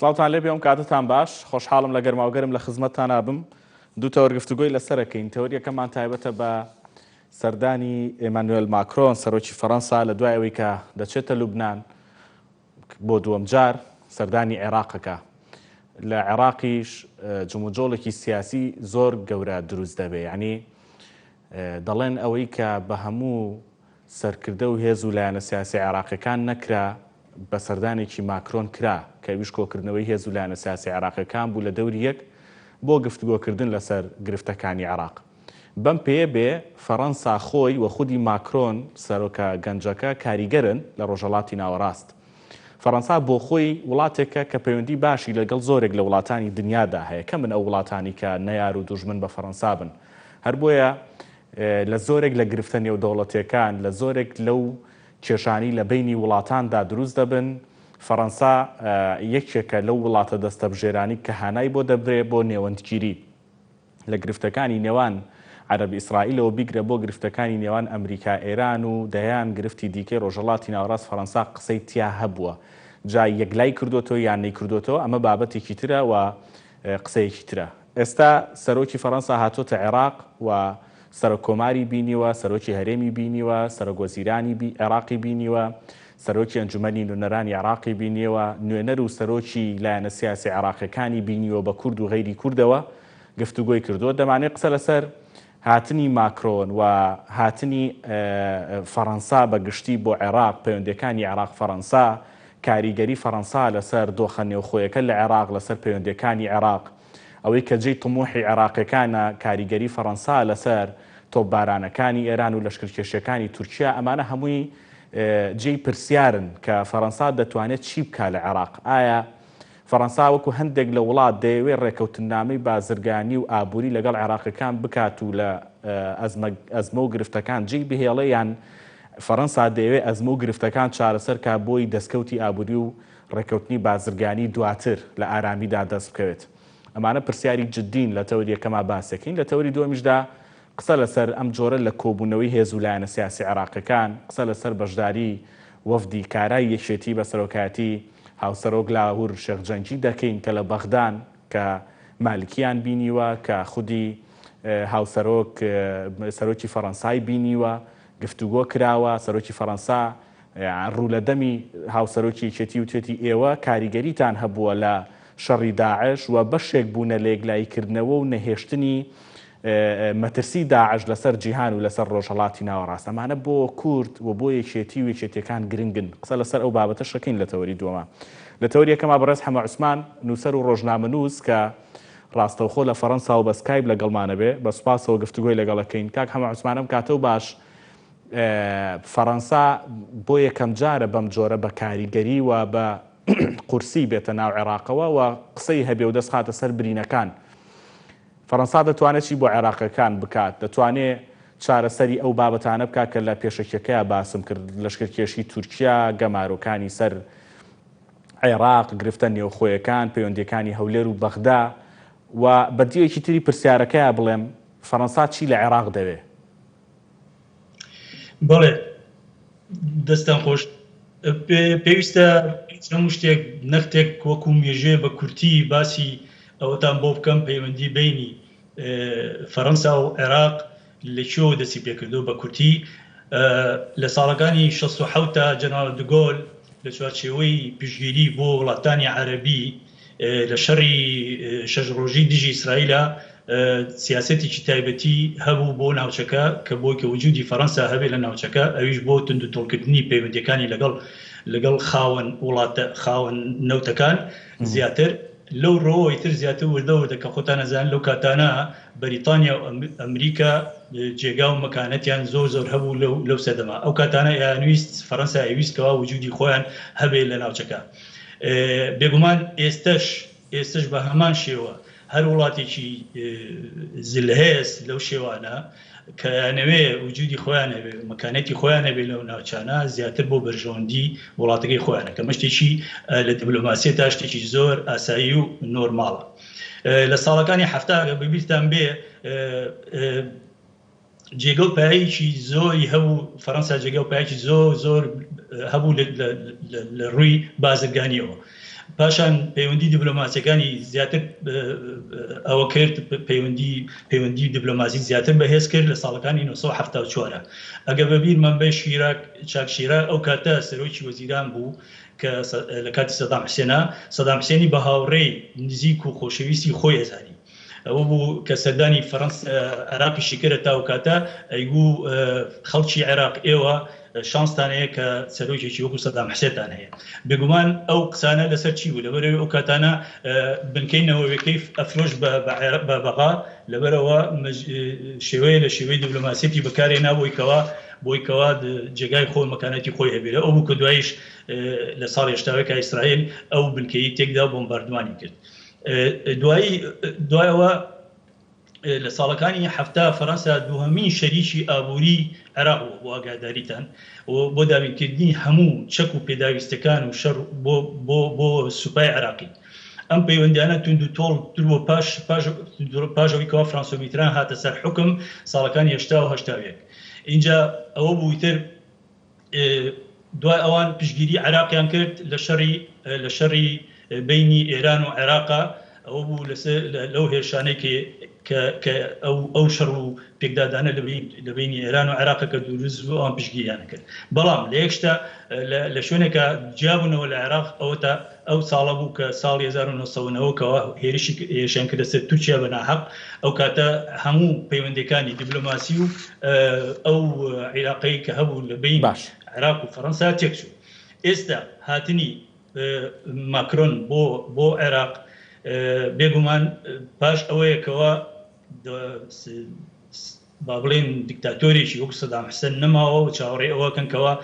سڵاوتان لێبێ ئەم کاتەتان باش خۆشحاڵم لە گەرماوگەرم لە خزمەتتان ئەبم دوو تەوەر گفتوگۆی لەسەرەکەین تەوەر یەکەمان تایبەتە بە سەردانی ئێمانوێل ماکرۆن سەرۆکی فەرەنسا لە دوای ئەوەی کە دەچێتە لوبناان بۆ دووەم جار سەردانی عێراقەکە لە عێراقیش جموجۆڵێکی سیاسی زۆر گەورە دروست دەبێ یعنی دەڵێن ئەوەی کە بە هەموو سەرکردە و هێز و لایەنە سیاسیە عێراقیەکان نەکرا، بە سەردانێکی ماکرۆن کرا، کە ئەویش کۆکردنەوەی هێز و لایەنە سیاسیە عێراقیەکان بوو لە دەوری یەک بۆ گفتگۆکردن لەسەر گرفتەکانی عێراق. بەم پێیە بێ فەرەنسا خۆی و خودی ماکرۆن سەرۆکە گەنجەکە کاریگەرن لە ڕۆژهەڵاتی ناوەڕاست. فەرەنسا بۆخۆی وڵاتێکە کە پەیوەندی باشی لەگەڵ زۆرێک لە وڵاتانی دنیادا هەیە، کەمن ئەو وڵاتانی کە نەیار و دوژمن بە فەرەنسا بن. هەر بۆیە لە زۆرێک لە گرفتە نێودەوڵەتیەکان، لە زۆرێک لەو کێشانەی لە بەینی وڵاتاندا دروست دەبن، فەرەنسا یەکێکە لەو وڵاتە دەستەبژێرانی کە هانای بۆ دەبرێ بۆ نێوەندگیری لە گرفتەکانی نێوان عەرەب ئیسرائیلەوە بیگرە بۆ گرفتەکانی نێوان ئەمریکا ئێران و دەیان گرفتی دیکەی ڕۆژهەڵاتی ناوەڕاست فەرەنسا قسەی تیا هەبووە جا یەکلای کردۆتەوە یان نەیکردۆتەوە ئەمە بابەتێکی ترە و قسەیەکی ترە. ئێستا سەرۆکی فەرەنسا هاتۆتە عێراق و سەرۆک کۆماری بینیوە، سەرۆکی هەرێمی بینیوە، سەرۆک وەزیرانی عێراقی بینیوە، سەرۆکی ئەنجومەنی نوێنەرانی عێراقی بینیوە، نوێنەر و سەرۆکی لایەنە سیاسی عێراقیەکانی بینیوە بە کورد و غەیری کوردەوە گفتوگۆی کردووە. دەمانەوێت قسە لەسەر هاتنی ماکرۆن و هاتنی فەرەنسا بە گشتی بۆ عێراق، پەیوەندیەکانی عێراق فەرەنسا، کاریگەری فەرەنسا لەسەر دۆخە نێوخۆیەکە لە عێراق، لەسەر پەیوەندیەکانی عێراق، ئەوەی کە جێی تموحی عێراقیەکانە، کاریگەری فەرەنسا لەسەر تۆپبارانەکانی ئێران و لەشکرکێشیەکانی تورکیا، ئەمانە هەمووی جێی پرسیارن کە فەرەنسا دەتوانێت چی بکا لە عێراق؟ ئایا فەرەنسا وەکو هەندێک لە وڵات دەیەوێت ڕێکەوتننامەی بازرگانی و ئابووری لەگەڵ عێراقیەکان بکات و لە ئەزمە و گرفتەکان جێی بهێڵێ یان فەرەنسا دەیەوێت ئەزمە و گرفتەکان چارەسەر کا بۆی دەستکەوتی ئابووری و ڕێکەوتنی بازرگانی دواتر لە ئارامیدا دەست بکەوێت؟ ئەمانە پرسیاری جدین لە تەوەری یەکەما باسێکین لە تەوەری دووەمیشدا قسە لەسەر ئەم جۆرە لە کۆبوونەوەی هێز و لایەنە سیاسی عێراقیەکان، قسە لەسەر بەشداری وەفدی کارای یەکێتی بە سەرۆکایەتی هاوسەرۆک لاهور شێخ جەنگی دەکەین کە لە بەغدان کە مالکیان بینیوە، کە خودی هاوسەرۆک سەرۆکی فەرەنسای بینیوە، گفتوگۆ کراوە، سەرۆکی فەرەنسا ڕوو لە دەمی هاوسەرۆکی یەکێتی وتوێتی ئێوە کاریگەریتان هەبووە لە شەڕی داعش و بەشێک بوونە لە یەکلاییکردنەوە و نەهێشتنی مەترسی داعش لەسەر جیهان و لەسەر ڕۆژهەڵاتی ناوەڕاست. ئەمانە بۆ کورد و بۆ یەکێتی و یەکێتیەکان گرنگن. قسە لەسەر ئەو بابەتەش ئەکەین لە تەوەری دووەما. لە تەوەری یەکەما بەڕێز حەمە عوسمان، نووسەر و ڕۆژنامەنووس کە ڕاستەوخۆ لە فەڕەنساوە بە سکایپ لەگەڵمانەبێ، بە سوپاسەوە گفتوگۆی لەگەڵ ئەکەین. کاک حەمە عوسمان ئەم کاتەو باش. فەڕەنسا بۆ یەکەمجارە بەم جۆرە بە کاریگەری و بە قورسی بێتە ناو عێراقەوە و قسەی هەبێ و دەست خاتە سەر برینەکان. فەرەنسا دەتوانێت چی بۆ عێراقیەکان بکات؟ دەتوانێت چارەسەری ئەو بابەتانە بکات کە لە پێشەکیەکەیا باسم کرد، لەشکرکێشی تورکیا، گەمارۆکانی سەر عێراق، گرفتە نێوخۆیەکان، پەیوەندیەکانی هەولێر و بەغدا و بە دیوێکی تری پرسیارەکەیا بڵێم فەرەنسا چی لە عێراق دەوێ؟ بەڵێ دەستتان خۆش. پێویستە هەموو شتێک نەختێک وەکو مێژوێ بە کورتی باسی ئەوەتان بۆ بکەم پەیوەندی بینی فەرەنسا و عێراق لە کوێوە دەستی پێکردو بە کورتی لە ساڵەکانی 67 تا جەنەڕال دگۆل لە چوارچێوەی پشتگیری بۆ وڵاتانی عەرەبی لە شەڕی شەش ڕۆژی دژی ئیسرائیلا سیاسەتێکی تایبەتی هەبوو بۆ ناوچەکە کە بۆی کە وجودی فەرەنسا هەبێ لە ناوچەکە ئەویش بۆ توندوتۆڵکردنی پەیوەندیەکانی لەگەڵ لەگەڵ خاوەن وڵاتە خاوەن نەوتەکان زیاتر لەو ڕۆوە ئیتر زیاتر وردە وردە کە خۆتان ئەزانن لەو کاتانە بەریتانیا و ئەمریکا جێگا و مەکانەتیان زۆر زۆر هەبوو لەو لەو سەردەما ئەو کاتانە ئەیانویست فەرەنسا ئەیویست کەوا وجودی خۆیان هەبێ لە ناوچەکە بێگومان ئێستەش ئێستەش بە هەمان شێوە هەر وڵاتێکی زلهێز لەو شێوانە کە ئەیانەوێ وجودی خۆیان هەبێ مەکانێتی خۆیان هەبێ لەو ناوچانە زیاتر بۆ بەرژەوەندی وڵاتەکەی خۆیانە کە مەشتێکی لە دیبلۆماسیەتا شتێکی زۆر ئاسایی و نۆرماڵە لە ساڵەکانی حەفتا بەبیرتان بێ جێگە و پایەیەکی زۆری هەبوو، فەرەنسا جێگە و پایەکی زۆر زۆر هەبوو لە ڕووی بازرگانیەوە. پاشان پەیوەندی دیبلۆماسیەکانی زیاتر ئەوە کرد پەیوەندی پەیوەندی دیبلۆماسی زیاتر بەهێز کرد لە ساڵەکانی 1970 ئەگە بەبیرمان بێ شیراک چاک شیراک ئەو کاتە سەرۆکی وەزیران بوو کە لە کاتی سەدام حسێنا سەدام حسێنی بە هاوڕێی نزیک و خۆشەویستی خۆی ئەزانی ئەوە بوو کە سەردانی فەرەنس عێراقیشی کرد تا ئەو کاتە ئەیگوو خەڵکی عێراق ئێوە شانستان هەیە کە سەرۆکێکی وەکو سەدام حسێتان هەیە. بێگومان ئەو قسانە لەسەر چی بوو؟ لەبەرئەوەی ئەو کاتانە بنکەی نەوەویەکەی ئەفرۆشت بە بەغا، لەبەرئەوە شێوەیە لە شێوەی دیبلۆماسیەتی بەکارهێنا بۆی کەوا بۆی کەوا جێگای خۆی مەکانەتی خۆی هەبێ. ئەو بوو کە دواییش لە ساڵی هەشتاوێکا ئیسرائیل ئەو بنکەیەی تێکدا و بۆمباردمانی کرد. دوایی دوای ئەوە لە ساڵەکانی 70 فەرەنسا دووهەمین شەریکی ئابووری عێراق بوو بۆ ئاگاداریتان و بۆ دابینکردنی هەموو چەک و پێداویستەکان و شەڕ بۆ بۆ بۆ سوپای عێراقی. ئەم پەیوەندیانە توند و تۆڵ تر بوو پاش پاش پاش ئەوەی کەوا فرانسۆ میتران هاتە سەر حوکم ساڵەکانی 80 و 81 ئینجا ئەوە بوو ئیتر دوای ئەوان پشتگیری عێراقیان کرد لە شەڕی لە شەڕی بەینی ئێران و عێراقا ئەوە بوو لەسەر لەو هێرشانەی کە کە کە ئەو ئەو شەڕ و پێکدادانە لە بەین لە بەینی ئێران و عێراقە کە دروست بوو ئەوان پشتگیریان کرد بەڵام لە یەک شتە لە لە شوێنێکا جیابوونەوە لە عێراق ئەوە تا ئەو ساڵە بوو کە ساڵی 1990 کەوا هێرشی هێرشیان کردە سەر تورکیا بە ناحەق ئەو کاتە هەموو پەیوەندیەکانی دیبلۆماسی و ئەو عیلاقەی کە هەبوو لە بەینی باش. عێراق و فەرەنسا تێکچوو. ئێستا هاتنی ماکرۆن بۆ بۆ عێراق بێگومان پاش ئەوەیە کەوا با بڵێین دیکتاتۆرێکی وەکو سەدام حسێن نەماوە و چاوەڕێی ئەوە کەن کەوا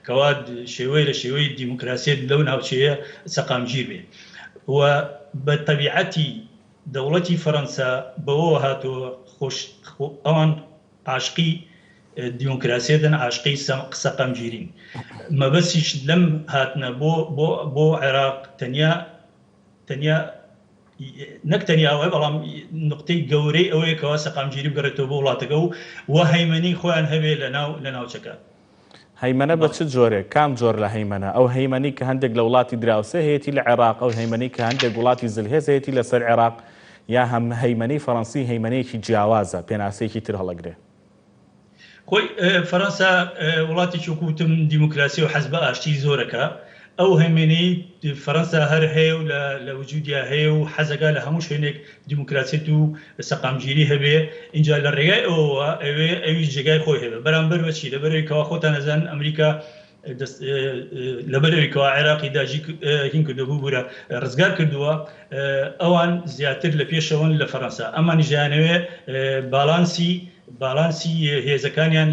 کەوا شێوەی لە شێوەی دیموکراسیەت لەو ناوچەیە سەقامگیر بێ و بە تەبیعەتی دەوڵەتی فەرەنسا بەوەوە هاتووە خۆش ئەوان عاشقی دیموکراسیەتن عاشقی سەقامگیرین مەبەسیش لەم هاتنە بۆ بۆ بۆ عێراق تەنیا تەنیا نەک تەنیا ئەوەیە بەڵام نوقتەی گەورەی ئەوەیە کەوا سەقامگیری بگەڕێتەوە بۆ وڵاتەکە و و هەیمەنەی خۆیان هەبێ لە ناو لە ناوچەکە. هەیمەنە بە چ جۆرێک؟ کام جۆر لە هەیمەنە؟ ئەو هەیمەنەی کە هەندێک لە وڵاتی دراوسێ هەیەتی لە عێراق، ئەو هەیمەنەی کە هەندێک وڵاتی زلهێز هەیەتی لەسەر عێراق، یا هەیمەنەی فەرەنسی هەیمەنەیەکی جیاوازە، پێناسەیەکی تر هەڵەگرێ؟ خۆی فەرەنسا وڵاتێکی وەکو وتم دیموکراسی و حەز بە ئاشتی زۆرەکە ئەو هەیمەنەی فەرەنسا هەر هەیە و لە وجودیا هەیە و حەزەکا لە هەموو شوێنێک دیموکراسیەت و سەقامگیری هەبێ ئینجا لە ڕێگای ئەوەوە ئەوێ ئەویش جێگای خۆی هەبێ بەرامبەر بە چی لەبەرئەوەی کەوا خۆتان ئەزانن ئەمریکا لەبەرئەوەی کەوا عێراقی داگیر هین کردووە ببورە ڕزگار کردووە ئەوان زیاتر لە پێشەوەن لە فەرەنسا ئەمانیش دەیانەوێ باڵانسی باڵانسی هێزەکانیان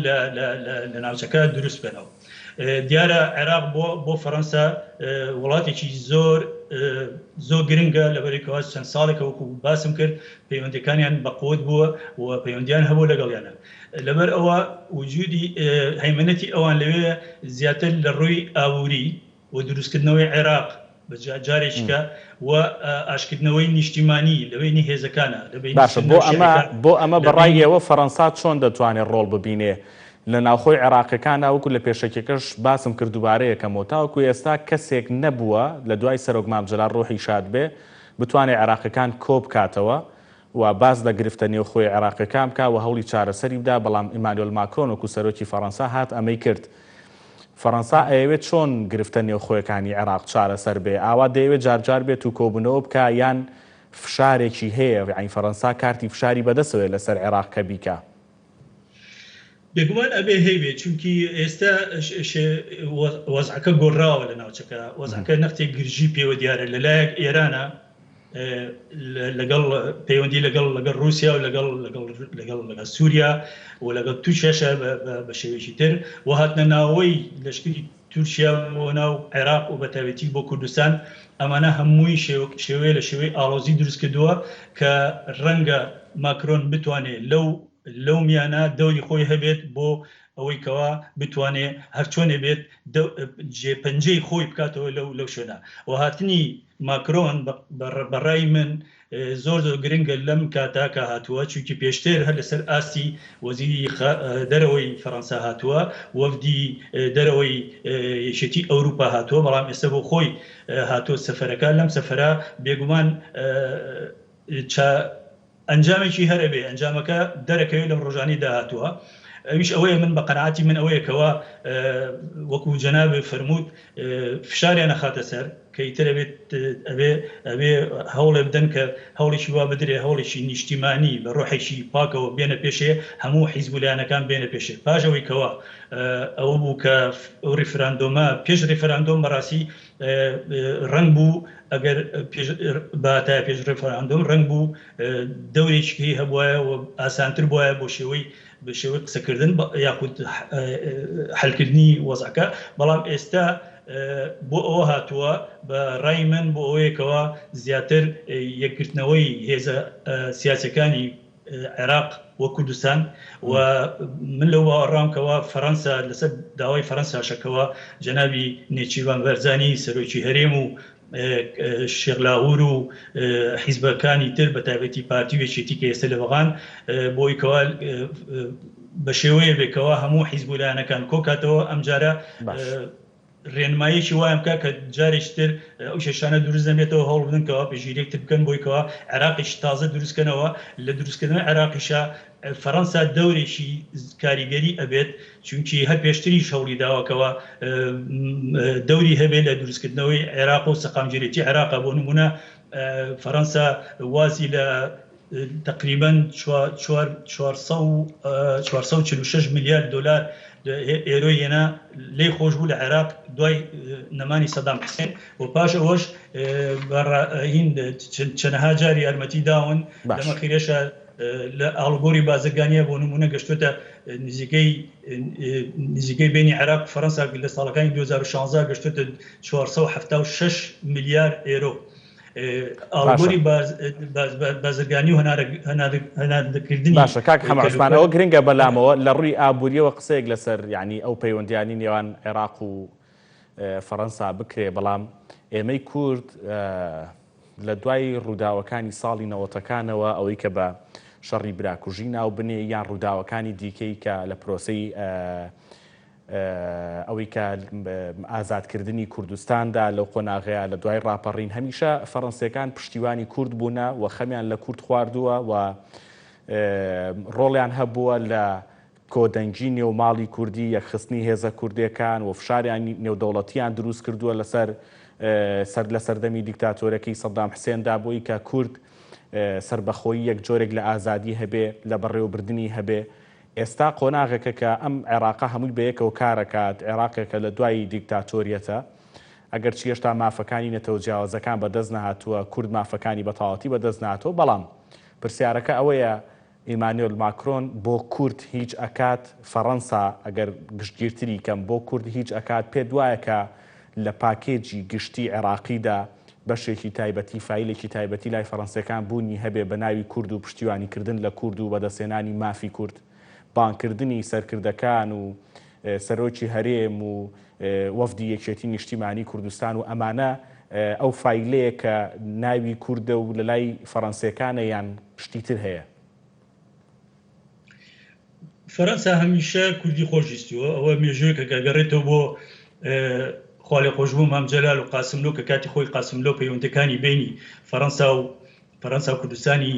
لە ناوچەکە دروست بکەنەوە. دیارە عێراق بۆ بۆ فەرەنسا وڵاتێکی زۆر زۆر گرنگە لەبەرئەوەی کەوا چەند ساڵێکە وەکو باسم کرد پەیوەندیەکانیان بەقوت بووە و پەیوەندیان هەبوو لەگەڵیانە لەبەر ئەوە وجودی هەیمەنەتی ئەوان لەوێ زیاتر لە ڕووی ئابووری و دروستکردنەوەی عێراق بە جارێکیکە و ئاشکردنەوەی نیشتیمانی لە بەینی هێزەکانە، لە بەینی باشە سوننە بۆ و ئەمە شیعەکان، بۆ ئەمە لە بە ڕای بەینی. ئێوە فەرەنسا چۆن دەتوانێ ڕۆڵ ببینێ لە ناوخۆی عێراقیەکاندا وەکو لە پێشەکیەکەش باسم کرد دووبارەیەکەمەوە تاوەکو ئێستا کەسێک نەبووە لە دوای سەرۆک مام جەلال ڕوحی شاد بێ بتوانێ عێراقیەکان کۆبکاتەوە و باس لە گرفتە نێوخۆیە عێراقیەکان بکا و هەوڵی چارەسەری بدا، بەڵام ئیمانوێل ماکرۆن وەکو سەرۆکی فەڕەنسا هات ئەمەی کرد. فەڕەنسا ئەیەوێت چۆن گرفتە نێوخۆیەکانی عێراق چارەسەر بێ؟ ئاوا دەیەوێت جارجار بێت و کۆبوونەوە بکا یان فشارێکی هەیە، یانی فەڕەنسا کارتی فشاری بەدەستەوەیە لەسەر عێراق کە بیکا؟ بێگومان ئەبێ هەیبێ چونکی ئێستا وەزعەکە گۆڕاوە لە ناوچەکە، وەزعەکە نەختێک گرژی پێوە دیارە، لەلایەک ئێرانە لەگەڵ پەیوەندی لەگەڵ لەگەڵ رووسیا و لەگەڵ لەگەڵ لەگەڵ لەگەڵ سووریا و لەگەڵ تورکیاشە بە شێوەیەکی تر و هاتنە ناوەی لەشکری تورکیا بۆ ناو عێراق و بەتایبەتی بۆ کوردستان ئەمانە هەمووی شێوەیە لە شێوەی ئاڵۆزی دروست کردووە کە ڕەنگە ماکرۆن بتوانێت لەو لەو میانە دەوری خۆی هەبێت بۆ ئەوەی کەوا بتوانێ هەرچۆنێ بێت جێ پەنجەی خۆی بکاتەوە لەو لەو شوێنە و هاتنی ماکرۆن بە ڕای من. زۆر زۆر گرنگە لەم کاتە کە هاتووە، چونکی پێشتر هەر لەسەر ئاستی وەزیری دەرەوەی فەرەنسا هاتووە، وەفدی دەرەوەی یەکێتی ئەوروپا هاتووە، بەڵام ئێستا بۆ خۆی هاتووە سەفەرەکە، لەم سەفەرە بێگومان ئەنجامێکی هەر ئەبێ، ئەنجامەکە دەرەکەوێ لەم ڕۆژانەی داهاتووە، ئەویش ئەوەیە من بە قەناعەتی من ئەوەیە کەوا وەکو جەنابت فەرمووت فشاریان ئەخاتە سەر کە ئیتر ئەبێت ئەبێ ئەبێ هەوڵێ بدەن کە هەوڵێکی وا بدرێ هەوڵێکی نیشتیمانی بە ڕۆحێکی پاکەوە بێنە پێشێ هەموو حیزب و لایەنەکان بێنە پێشێ پاش ئەوەی کەوا ئەوە بوو کە ئەو ڕیفراندۆمە پێش ڕیفراندۆم بەڕاستی ڕەنگ بوو ئەگەر باتایە پێش ڕیفراندۆم ڕەنگ بوو دەورێکی هەبوایە و ئاسانتر بوایە بۆ شێوەی بە شێوەی قسەکردن یاخود حلکردنی وەزعەکە، بەڵام ئێستا بۆ ئەوە هاتووە بە ڕای من بۆ ئەوەیەکەوە زیاتر یەکگرتنەوەی هێزە سیاسەکانی عێراق و کوردستان و من لەو باوەڕام کەوا فەرەنسا لەسەر داوای فەرەنساشە کەوا جەنابی نێچیرڤان بارزانی سەرۆکی هەرێم و شێخ لاهور و حیزبەکانی تر بە تایبەتی پارتی و یەکێتی کە ئێستا لە بەغان بۆی کەوا بە شێوەیە بێ کەوا هەموو حیزب و لایەنەکان کۆکاتەوە ئەمجارە ڕێنماییەکی وایان بکا کە جارێکی تر ئەو کێشانە دروست نەبێتەوە، هەوڵ بدەن کەوا پێشگیریەک تر بکەن بۆی کەوا عێراقێکی تازە دروست کەنەوە، لە دروستکردنەوەی عێراقیشا فەرەنسا دەورێکی کاریگەری ئەبێت، چونکی هەر پێشتریش هەوڵی داوە کەوا دەوری هەبێت لە دروستکردنەوەی عێراق و سەقامگیرێتی عێراقا، بۆ نمونە فەرەنسا وازی لە تەقریبەن 446 ملیار دۆلار ئێرۆی هێنا لێی خۆش بوو لە عێراق دوای نەمانی سەدام حسێن و پاش ئەوەش هین چەنەها جار یارمەتی داون لەمە خیرەشە لە ئاڵوگۆری بازرگانیە بۆ نمونە گەشتوتە نزیکەی نزیکەی بینی عێراق فەرەنسا لە ساڵەکانی 2016 گەشتوتە 476 ملیار ئێرۆ. ئاڵوگۆری بازرگانی و هەناردەکردنی. باشە کاک حەمە عوسمان ئەوە گرنگە بەلامەوە لە ڕووی ئابووریەوە قسەیەک لەسەر یعنی ئەو پەیوەندیانی نێوان عێراق و فەڕەنسا بکرێ بەڵام ئێمەی کورد لە دوای ڕووداوەکانی ساڵی نەوەتەکانەوە ئەوەی کە بە شەڕی براکوژی ناو بنێ یان ڕووداوەکانی دیکەی کە لە پرۆسەی ئەوەی کە ئازادکردنی کوردستاندا لەو قۆناغەیە لە دوای ڕاپەڕین هەمیشە فەڕەنسیەکان پشتیوانی کورد بوونە و خەمیان لە کورد خواردووە و ڕۆڵیان هەبووە لە کۆدەنگی نێو ماڵی کوردی یەکخستنی هێزە کوردێکان و فشاریان نێودەوڵەتیان دروست کردووە لەسەر سەر لە سەردەمی دیکتاتۆرەکەی سەدام حسێندا بۆی کە کورد سەربەخۆیی یەک جۆرێک لە ئازادی هەبێ لە بەڕێوەبردنی هەبێ ئێستا قۆناغێکە کە ئەم عێراقە هەمووی بەیەکەوە کارەکات، عێراقێکە لە دوای دیکتاتۆریەتە، ئەگەرچی هێشتا مافەکانی نەتەوە جیاوازەکان بەدەست نەهاتووە، کورد مافەکانی بەتەواوەتی بەدەست نەهاتووە، بەڵام پرسیارەکە ئەوەیە ئیمانوێل ماکرۆن بۆ کورد هیچ ئەکات، فەڕەنسا ئەگەر گشتگیرتری کەم بۆ کورد هیچ ئەکات، پێت وایە کە لە پاکێجی گشتی عێراقیدا بەشێکی تایبەتی، فایلێکی تایبەتی لای فەڕەنسیەکان بوونی هەبێ بە ناوی کورد و پشتیوانی کردن لە کورد و بەدەستهێنانی مافی کورد، بانگکردنی سەرکردەکان و سەرۆکی هەرێم و وەفدی یەکێتی نیشتیمانی کوردستان و ئەمانە ئەو فایلەیە کە ناوی کوردە و لە لای فەڕەنسیەکانە یان شتی تر هەیە؟ فەرەنسا هەمیشە کوردی خۆشویستووە، ئەوە مێژوویەکە کە گەڕێتەوە بۆ خوالێخۆشبوو مام جەلال و قاسملۆ کە کاتی خۆی قاسملۆ پەیوەندەکانی بینی فەرەنسا و فەرەنسا و کوردستانی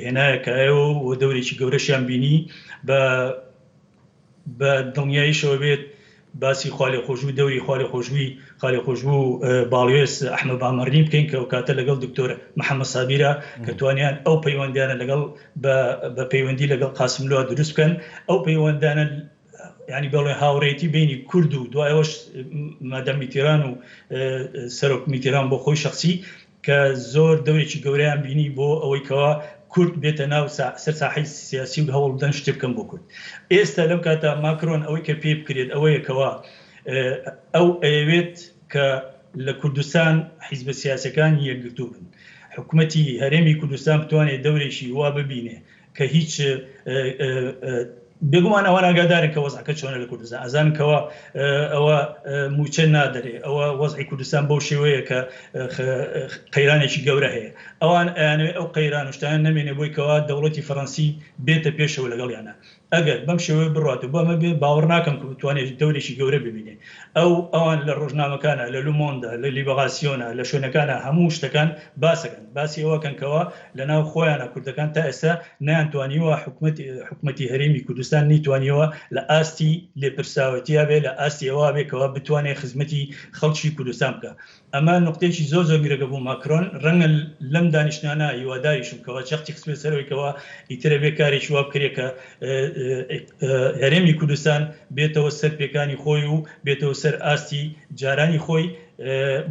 هێنایە کایەوە و دەورێکی گەورەشیان بینی بە بە دڵنیاییشەوە بێت باسی خوالێخۆشبوو دەوری خوالێخۆشبووی خالێخۆشبوو باڵوێز ئەحمەد بامەڕنی بکەین کە ئەوکاتە لەگەڵ دکتۆر محەممەد سابیرا کە توانیان ئەو پەیوەندیانە لەگەڵ بە پەیوەندی لەگەڵ قاسملوە دروست بکەن ئەو پەیوەندانە ینی بەڵێ هاوڕێتی بینی کورد و دوایەوەش مادەم میتیران و سەرۆک میتیران بۆ خۆی شخصی کە زۆر دەورێکی گەورەیان بینی بۆ ئەوەی کەوا کورد بێتە ناو سەر ساحەی سیاسی و هەوڵ بدەن شتێ بکەن بۆ کورد. ئێستا لەم کاتە ماکرۆن ئەوەی کە پێی بکرێت ئەوەیە کەوا ئەو ئەیەوێت کە لە کوردستان حیزبە سیاسەکان یەکگرتوو بن، حکومەتی هەرێمی کوردستان بتوانێت دەورێکی وا ببینێ کە هیچ. بێگومان ئەوان ئاگادارن کە وەزعەکە چۆنە لە کوردستان، ئەزانن کەوا ئەوە مووچە نادەرێ، ئەوە وەزعی کوردستان بەو شێوەیە کە قەیرانێکی گەورە هەیە. ئەوان ئەیانەوێ ئەو قەیران و شتانە نەمێنێ بۆی کەوا دەوڵەتی فەرەنسی بێتە پێشەوە لەگەڵیانا. ئەگەر بەم شێوەیە بڕوات و بەمە بێ باوەڕ ناکەم کە بتوانێت دەورێکی گەورە ببینێ. ئەو ئەوان لە ڕۆژنامەکانا، لە لومۆندا، لە لیبەغاسیۆنا، لە شوێنەکانا هەموو شتەکان باسەکەن. باسی ئەوە ئەکەن کەوا لە ناو خۆیانا کوردەکان تا ئێستا نەیانتوانیوە حکومەت حکومەتی هەرێمی کوردستان نەیتوانیوە لە ئاستی لێپرساوەتیا بێ، لە ئاستی ئەوە بێ کەوا بتوانێ خزمەتی خەڵکی کوردستان بکا. ئەمە نوقتەیەکی زۆر زۆر گرنگە بۆ ماکرۆن، ڕەنگە لەم دانیشتنانە هیواداریشم کەوا جەختی خستبێت سەر ئەوەی کەوا ئیتر ئەبێ کارێکی وا بکرێت کە هەرێمی کوردستان بێتەوە سەر پێکانی خۆی و بێتەوە سەر ئاستی جارانی خۆی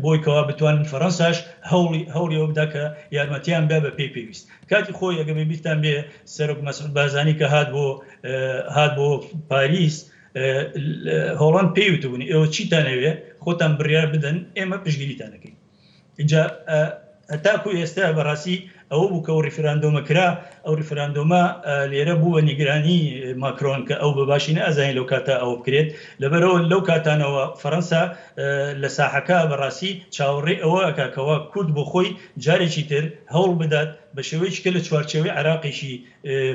بۆی کەوا بتوانن فەرەنساش هەوڵی هەوڵی ئەوە بدا کە یارمەتیان بدا بە پێی پێویست. کاتی خۆی ئەگەر بەبیرتان بێ سەرۆک مەسعود بارزانی کە هات بۆ هات بۆ پاریس هۆڵاند پێی وتبوون ئێوە چیتان ئەوێ خۆتان بڕیار بدەن ئێمە پشتگیریتان ئەکەین. ئینجا هەتاکو ئێستا بەڕاستی ئەوە بوو کە ئەو ڕیفراندۆمە کرا، ئەو ڕیفراندۆمە لێرە بوو بە نیگەرانی ماکرۆن کە ئەو بە باشی نەئەزانی لەو کاتە ئەوە بکرێت، لەبەرئەوە لەو کاتانەوە فەرەنسا لە ساحەکە بەڕاستی چاوەڕێی ئەوە ئەکا کەوا کورد بۆ خۆی جارێکی تر هەوڵ بدات بە شێوەیەکی کە لە چوارچێوەی عێراقێکی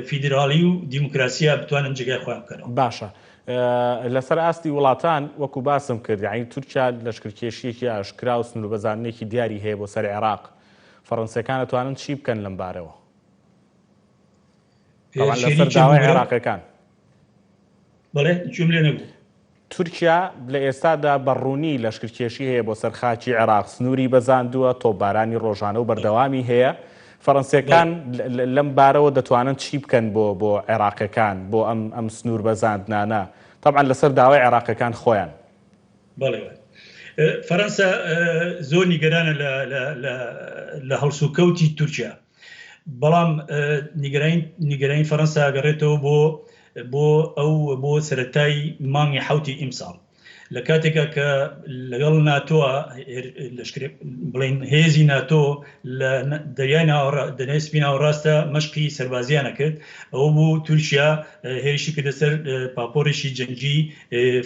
فیدراڵی و دیموکراسییا بتوانن جێگای خۆیان بکەنەوە. باشە لەسەر ئاستی وڵاتان وەکو باسم کرد یانی تورکیا لەشکرکێشییەکی ئاشکرا و سنووربەزاندنێکی دیاری هەیە بۆ سەر عێراق، فەڕەنسییەکان ئەتوانن چی بکەن لەم بارەوە؟ تەبعەن لەسەر داوای عێراقییەکان. بەڵێ گوێم لێ نەبوو. تورکیا لە ئێستادا بە ڕوونی لەشکرکێشی هەیە بۆ سەر خاکی عێراق، سنووری بەزاندووە، تۆپبارانی ڕۆژانە و بەردەوامی هەیە. فەرەنسییەکان لەم بارەوە دەتوانن چی بکەن بۆ بۆ عێراقییەکان، بۆ ئەم ئەم سنوور بەزاندنانە؟ تەبعەن لەسەر داوای عێراقییەکان خۆیان. بەڵێ فەرەنسا زۆر نیگەرانە لە لە لە لە هەڵسوکەوتی تورکیا. بەڵام نیگەرانی فەرەنسا ئەگەڕێتەوە بۆ بۆ ئەو بۆ سەرەتای مانگی حوتی ئیمساڵ لە کاتێکا کە لەگەڵ ناتۆ لەشکرێ بڵین هێزی ناتۆ لە دەریای ناوەڕ دەریای سپی ناوەڕاستە مەشقی سەربازیانە کرد ئەوە بوو تورکیا هێرشی کردە سەر پاپۆڕێکی جەنگی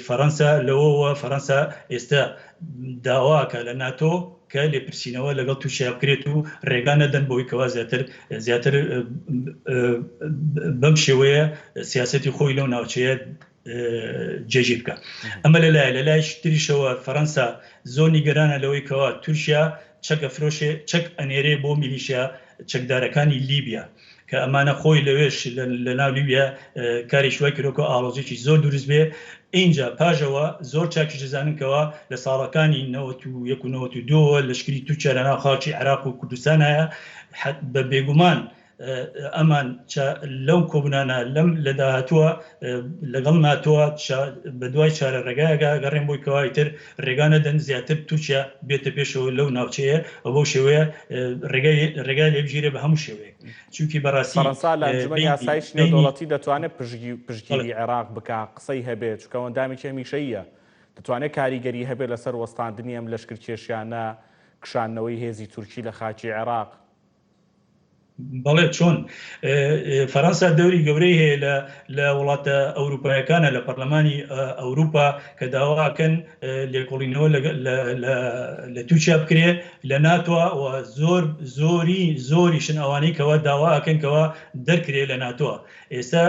فەرەنسا لەوەوە فەرەنسا ئێستا داواکە لە ناتۆ کە لێپرسینەوە لەگەڵ تورکیا بکرێت و ڕێگا نەدەن بۆی کەوا زیاتر زیاتر بەم شێوەیە سیاسەتی خۆی لەو ناوچەیە جێگیر بکە. ئەمە لەلایە لەلای تریشەوە فەرەنسا زۆر نیگەرانە لەوەی کەوا تورکیا چەک ئەفرۆشێ چەک ئەنێرێ بۆ میلیشیا چەکدارەکانی لیبیا کە ئەمانە خۆی لەوێش لە ناو لیبیا کارێکی وای کردوە کە ئاڵۆزیی زۆر دروست بێ ئینجا پاش ئەوە زۆر چاکیش دەزانن کەوا لە ساڵەکانی 91 و 92 وە لەشکری تورکیا لە ناو خاکی عێراق و کوردستان هەیە بە بێگومان ئەمان لەو کۆبوونانە لەم لە داهاتووە لەگەڵ ناتۆوە بە دوای چارە ڕێگایەکا گەڕێن بۆی کەوا ئیتر ڕێگا نەدەن زیاتر تورکیا بێتە پێشەوە لەو ناوچەیە و بەو شێوەیە ڕێگای ڕێگای لێ بگیرێ بە هەموو شێوەیەک چونکی بەڕاستی فەرەنسا لە ئەنجومەنی ئاسایشی نێودەوڵەتی دەتوانێت پشتگیری عێراق بکا قسەی هەبێت چونکە ئەو ئەندامێکی هەمیشەییە دەتوانێت کاریگەری هەبێت لەسەر وەستاندنی ئەم لەشکرکێشیانە کشاندنەوەی هێزی تورکی لە خاکی عێراق. بەڵێ چۆن؟ فەرەنسا دەوری گەورەی هەیە لە لە وڵاتە ئەوروپایەکانە لە پەرلەمانی ئەوروپا کە داواکەن لێکۆڵینەوە لە تورکیا بکرێ لە ناتۆ و زۆر زۆری زۆریشن ئەوانەی کەوا داوا ئەکەن کەوا دەرکرێ لە ناتۆ ئێستا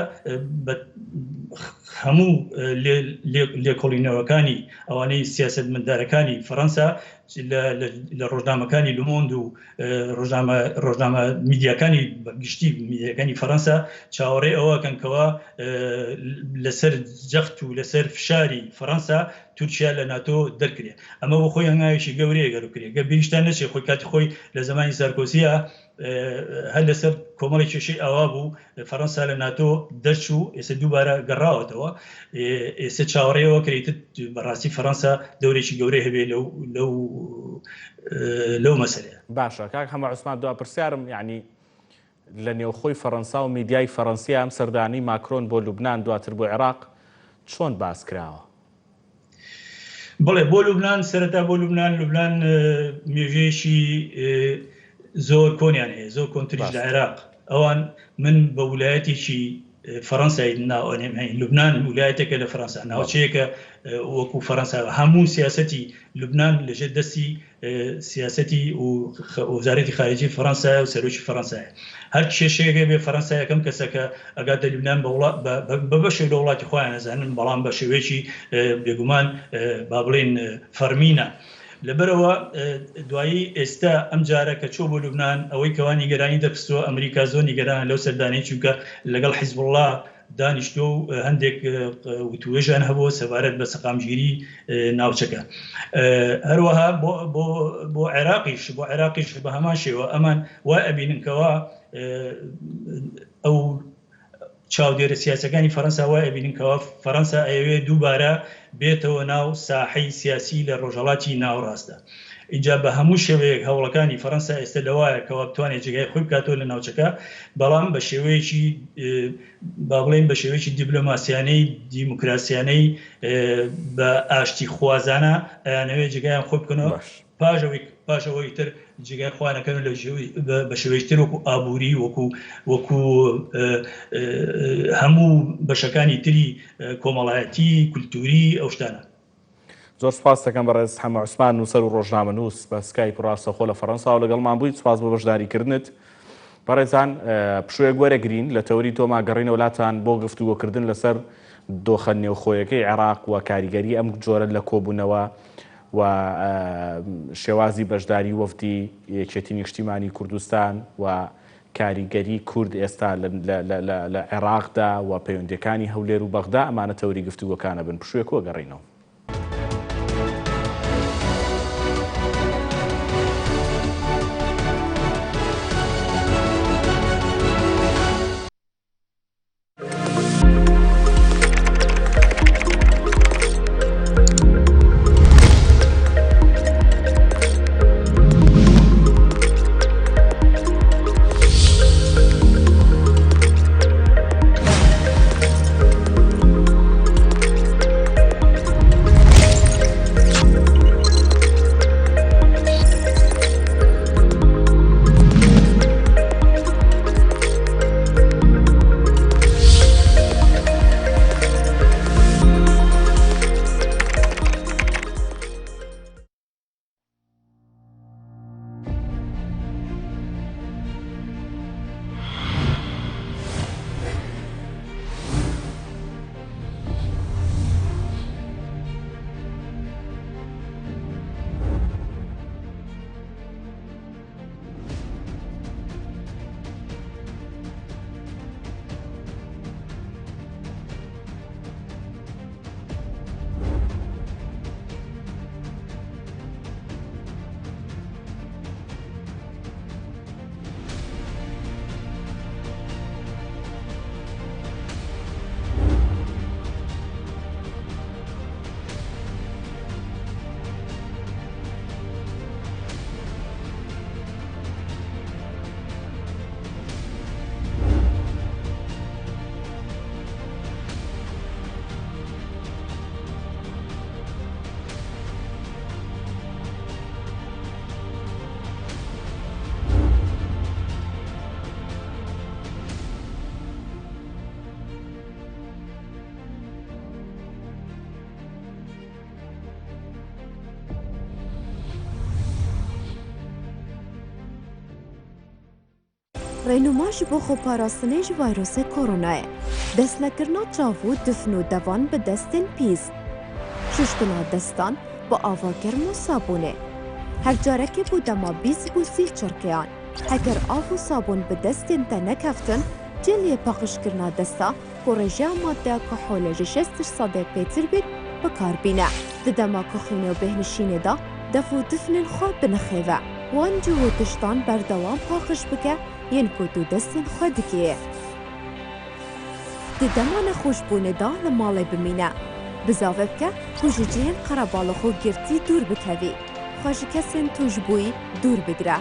هەموو لێکۆڵینەوەکانی ئەوانەی سیاسەتمەدارەکانی فەرەنسا لە ڕۆژنامەکانی لومۆند و ڕۆژنامە ڕۆژنامە میدیاکانی گشتی میدیاکانی فەرەنسا چاوەڕێ ئەوەکەن کەوا لەسەر جەخت و لەسەر فشاری فەرەنسا تورکیا لە ناتۆ دەرکرێ ئەمە بۆ خۆی هەنگاوێکی گەورەیە گەر بکرێ گەر بیریشتان نەچێ خۆی کاتی خۆی لە زمانی سارکۆزیە هەر لەسەر کۆمەڵی کێشەی ئاوا بوو فەرەنسا لە ناتۆ دەرچوو، ئێستا دووبارە گەڕاوەتەوە، ئێستا چاوەڕێی ئەوە کرێت بەڕاستی فەرەنسا دەورێکی گەورەی هەبێ لەو لەو لەو مەسەلەیە. باشە کاک حەمە عوسمان دوا پرسیارم یانی لە نێوخۆی فەرەنسا و میدیای فەرەنسیە ئەم سەردانەی ماکرۆن بۆ لوبنان دواتر بۆ عێراق چۆن باس کراوە؟ بەڵێ بۆ لوبنان سەرەتا بۆ لوبنان لوبنان مێژوویەکی زۆر کۆنیان هەیە زۆر کۆنتریش لە عێراق ئەوان من بە ولایەتێکی. فەرەنسای لوبناان ولایەتێکە لە فەرەنسا ناوچەیەکە وەکو فەرەنسا هەموو سیاستی لوبناان لەژێر دەستی سیاستی و وەزارەتی خارجی فەرەنسایە و سەرۆکی فەرەنسایە هەر کێشەیەک هەبێ فەرەنسا یەکەم کەسە کە ئەگاتە لوبناان بە وڵات بە بەشێک لە وڵاتی خۆیان ئەزانن بەڵام بە شێوەیەکی بێگومان با بڵێین فەرمی نا لەبەرئەوە دوایی ئێستا ئەم جارە کە چۆ بۆ لوبناان ئەوەی کەوا نیگەرانی دەرخستووە ئەمریکا زۆر نیگەرانە لەو سەردانەی چونکە لەگەڵ حیزبوڵڵا دانیشتووە و هەندێک وتوێژیان هەبووە سەبارەت بە سەقامگیری ناوچەکە. هەروەها بۆ عێراقیش بۆ عێراقیش بە هەمان شێوە ئەمان وای ئەبینن کەوا ئەو چاودێرە سیاسەکانی فەرەنسا وای ئەبینن کەوا فەرەنسا ئەیەوێ دووبارە بێتەوە ناو ساحەی سیاسی لە ڕۆژهەڵاتی ناوەڕاستدا. ئینجا بە هەموو شێوەیەک هەوڵەکانی فەرەنسا ئێستە لەوایە کەوا بتوانێت جێگای خۆی بکاتەوە لە ناوچەکە، بەڵام بە شێوەیەکی با بڵێین بە شێوەیەکی دیبلۆماسیانەی دیموکراسیانەی بە ئاشتی خوازانە ئەیانەوێت جێگایان خۆی بکەنەوە پاش ئەوەی پاش ئەوەی تر جێگای خۆیان ئەکەنەوە لە شێوەی بە شێوەیەکی تر وەکو ئابووری وەکو وەکو هەموو بەشەکانی تری کۆمەڵایەتی کولتووری ئەو شتانە. زۆر سوپاست دەکەم بەڕێز حەمە عوسمان نووسەر و ڕۆژنامەنووس بە سکایپ و ڕاستەوخۆ لە فەڕەنساوە لەگەڵمان بوویت سوپاس بۆ بەشداریکردنت. بەڕێزان پشوویەک وەرەگرین لە تەوەری تۆما گەڕینەوە لاتان بۆ گفتوگۆکردن لەسەر دۆخە نێوخۆیەکەی عێراق و کاریگەری ئەم جۆرە لە کۆبوونەوە و شێوازی بەشداری وەفدی یەکێتی نیشتیمانی کوردستان و کاریگەری کورد ئێستا لە عێراقدا و پەیوەندیەکانی هەولێر و بەغدا ئەمانە تەوەری گفتوگۆکانە بن پشوویەک و ئەگەڕێینەوە. Rênûma ji bo xweparastinê ji vayrosê koronayê, destnekirina çav û difn û devan bi destên pîs, şuştina destan bi ava germ û sabûnê. Her carekê bo dema 20 û 30 çirkeyan, heger av û sabûn bi destên te nekeftin, cêliyê paqijkirina desta ku rêjeya maddeya kaholê ji 60 sedê pêtir bît bi kar bîne. Di dema kuxînê û bêhnişînê de dev û difnên xwe binixêve. Wan cih û tiştan berdewam paqij bike yên ku tu destên xwe dikê. Di dema nexweşbûnê de li malê bimîne. Bizave bike ku ji cihên qerebalix û girtî dûr bikevî. Xwe ji kesên tûjbûyî dûr bigire.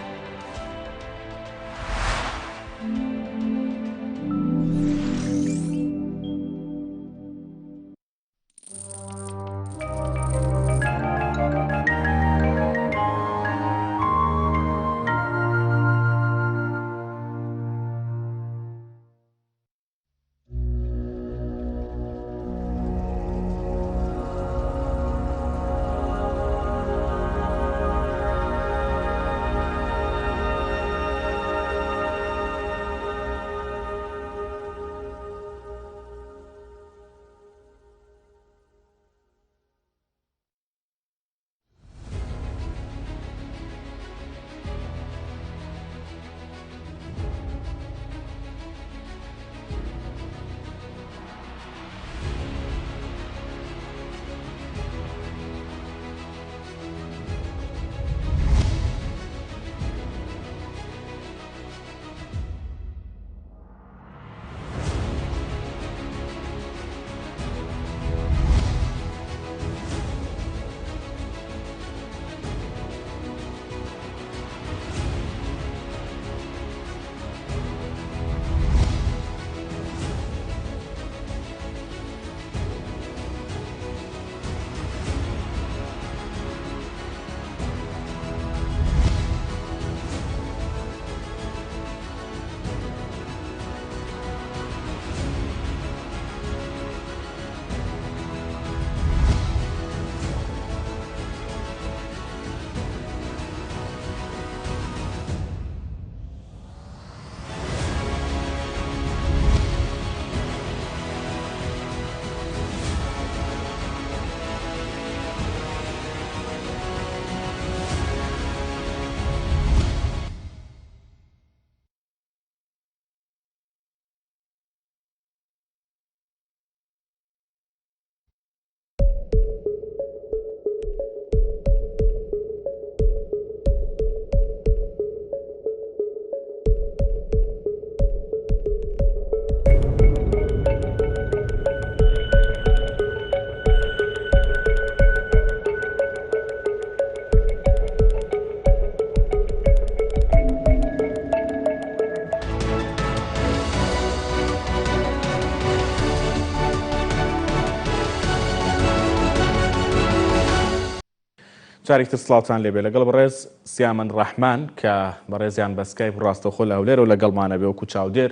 جارێکی تر سڵاوتان لێبێ لەگەڵ بەڕێز سیامەند ڕەحمان کە بەڕێزیان بە سکایپ ڕاستەوخۆ لە هەولێرەوە لەگەڵمانە بێ وەکو چاودێر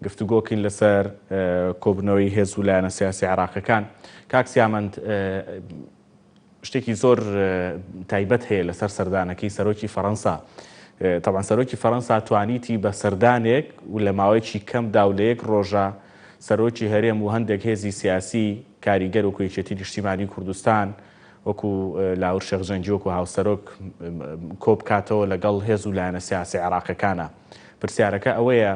گفتوگۆکەین لەسەر کۆبوونەوەی هێز و لایەنە سیاسی عێراقەکان. کاک سیامەند شتێکی زۆر تایبەت هەیە لەسەر سەردانەکەی سەرۆکی فەڕەنسا. تەبعەن سەرۆکی فەڕەنسا توانیتی بە سەردانێک و لە ماوەیەکی کەمدا و لە یەک ڕۆژە سەرۆکی هەرێم و هەندێک هێزی سیاسی کاریگەر وەکو یەکێتی نیشتیمانی کوردستان وەکو لاهور شێخ جەنگی وەکو هاوسەرۆک کۆبکاتەوە لەگەڵ هێز و لایەنە سیاسی عێراقەکانە. پرسیارەکە ئەوەیە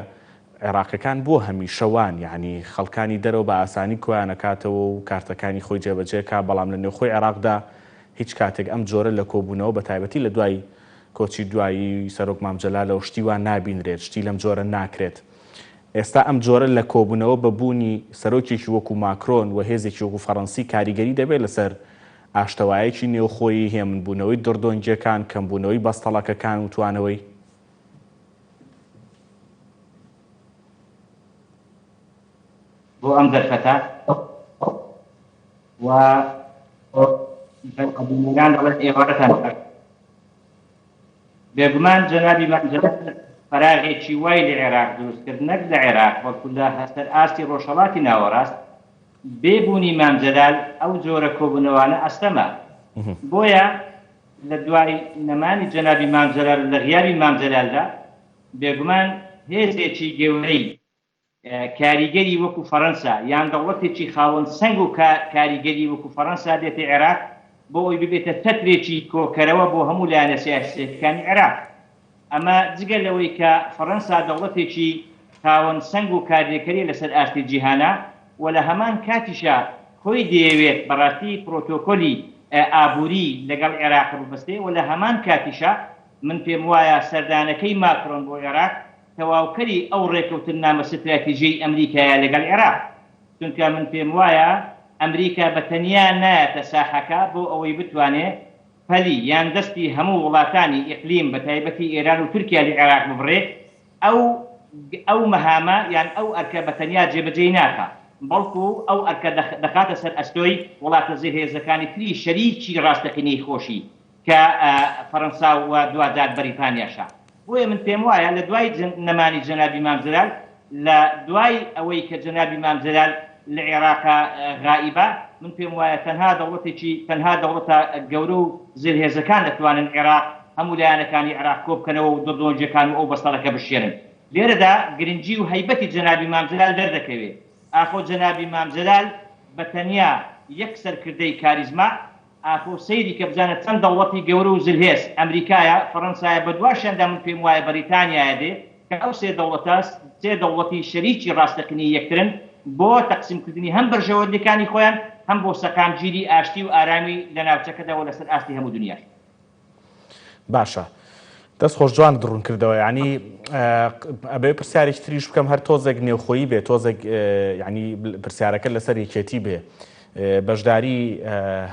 عێراقیەکان بۆ هەمیشە وان یانی خەڵکانی دەرەوە بە ئاسانی کۆیان ئەکاتەوە و کارتەکانی خۆی جێبەجێ کا بەڵام لە نێوخۆی عێراقدا هیچ کاتێک ئەم جۆرە لە کۆبوونەوە بە تایبەتی لە دوای کۆچی دوایی سەرۆک مام جەلالەوە شتی وا نابینرێت شتی لەم جۆرە ناکرێت ئێستا ئەم جۆرە لە کۆبوونەوە بە بوونی سەرۆکێکی وەکو ماکرۆن و هێزێکی وەکو فەڕەنسی کاریگەری دەبێت لەسەر ئاشتەوایەکی نێوخۆیی هێمنبوونەوەی دڕدۆنگیەکان کەمبوونەوەی بەستەڵەکەکان و توانەوەی بۆ ئەم دەرفەتە و بینەران دەڵێن ئێوارەتان باش. بێگومان جەنابی مام جەلال فەراغێکی وای لە عێراق دروست کرد نەک لە عێراق بەڵکو لە سەر ئاستی ڕۆژهەڵاتی ناوەڕاست بێ بوونی مام جەلال ئەو جۆرە کۆبوونەوانە ئەستەمە بۆیە لە دوای نەمانی جەنابی مام جەلال و لە غیابی مام جەلالدا بێگومان هێزێکی گەورەی کاریگەری وەکو فەرەنسا یان دەوڵەتێکی خاوەن سەنگ و کاریگەری وەکو فەرەنسا دێتە عێراق بۆ ئەوەی ببێتە چەترێکی کۆکەرەوە بۆ هەموو لایەنە سیاسییەکانی عێراق. ئەمە جگە لەوەی کە فەرەنسا دەوڵەتێکی خاوەن سەنگ و کارلێکەریە لەسەر ئاستی جیهانا و لە هەمان کاتیشا خۆی دەیەوێت بەڕاستی پرۆتۆکۆلی ئابووری لەگەڵ عێراق ببەستێ و لە هەمان کاتیشا من پێموایە سەردانەکەی ماکرۆن بۆ عێراق تەواوکەری ئەو ڕێکەوتننامە ستراتیژیەی ئەمریکایە لەگەڵ عێراق چونکە من پێموایە ئەمریکا بە تەنیا نایەتە ساحەکە بۆ ئەوەی بتوانێ پەلی یان دەستی هەموو وڵاتانی ئیقلیم بە تایبەتی ئێران و تورکیا لە عێراق ببڕێ، ئەو ئەو مەهامە یان ئەو ئەرکە بە تەنیا جێبەجێی ناکا، بەڵکو ئەو ئەرکە دەخاتە سەر ئەستۆی وڵاتە زلهێزەکانی تری شەریکی ڕاستەقینەی خۆشی کە فەرەنسا و دواجار بەریتانیاشە. بۆیە من پێموایە لە دوای نەمانی جەنابی مام جەلال، لە دوای ئەوەی کە جەنابی مام جەلال لە عێراقا غائیبە، من پێم وایە تەنها دەوڵەتێکی تەنها دەوڵەتە گەورە و زلهێزەکان دەتوانن عێراق هەموو لایەنەکانی عێراق کۆبکەنەوە و دڕدۆنگیەکان و ئەو بەستەڵەکە بشکێنن. لێرەدا گرنگی و هەیبەتی جەنابی مام جەلال دەردەکەوێ. ئاخۆ جەنابی مام جەلال بە تەنیا یەک سەرکردەی کاریزما ئاخۆ سەیری کە بزانە چەند دەوڵەتی گەورە و زلهێز، ئەمریکایە، فەڕەنسایە، بەدواشیاندا من پێم وایە بەریتانیایە دێ، کە ئەو سێ دەوڵەتە سێ دەوڵەتی شەریکی ڕاستەقینەی یەکترن بۆ تەقسیمکردنی هەم بەرژەوەندیەکانی خۆیان هەم بۆ سەقامگیری ئاشتی و ئارامی لە ناوچەکەدا و لەسەر ئاستی هەموو دنیاش. باشە دەست خۆش جوانت ڕوون کردەوە یعنی ئەبێ پرسیارێکی تریش بکەم هەر تۆزێک نێوخۆیی بێ تۆزێک یعنی پرسیارەکە لەسەر یەکێتی بێ بەشداری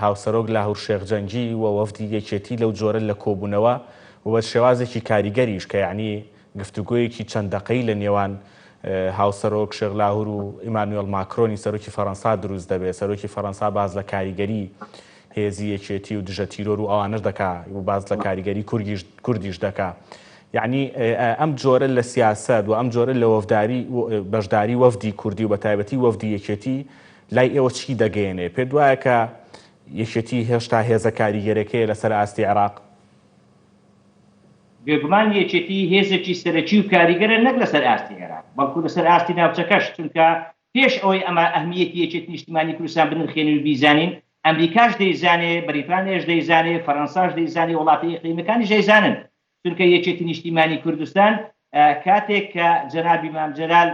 هاوسەرۆک لاهور شێخ جەنگی و وەفدی یەکێتی لەو جۆرە لە کۆبوونەوە و بە شێوازێکی کاریگەریش کە یعنی گفتوگۆیەکی چەند دەقەیی لە نێوان هاوسەرۆک شێخ لاهور و ئیمانوێڵ ماکرۆنی سەرۆکی فەرەنسا دروست دەبێت، سەرۆکی فەرەنسا باس لە کاریگەری هێزی یەکێتی و دژە تیرۆر و ئەوانەش دەکا و باس لە کاریگەری کوردیش کوردیش دەکا. یەعنی ئەم جۆرە لە سیاسەت و ئەم جۆرە لە وەفداری بەشداری وەفدی کوردی و بە تایبەتی وەفدی یەکێتی لای ئێوە چی دەگەیەنێ؟ پێت وایە کە یەکێتی هێشتا هێزە کاریگەرەکەیە لەسەر ئاستی عێراق؟ بێگومان یەکێتی هێزێکی سەرەکی و کاریگەرە نەک لەسەر ئاستی عێراق، بەڵکو لەسەر ئاستی ناوچەکەش، چونکە پێش ئەوەی ئەمە ئەهمیەتی یەکێتی نیشتیمانی کوردستان بنرخێنین و بیزانین، ئەمریکاش دەیزانێ، بەریتانیاش دەیزانێ، فەرەنساش دەیزانێ، وڵاتە ئیقلیمیەکانیش دەیزانن، چونکە یەکێتی نیشتیمانی کوردستان کاتێک کە جەنابی مام جەلال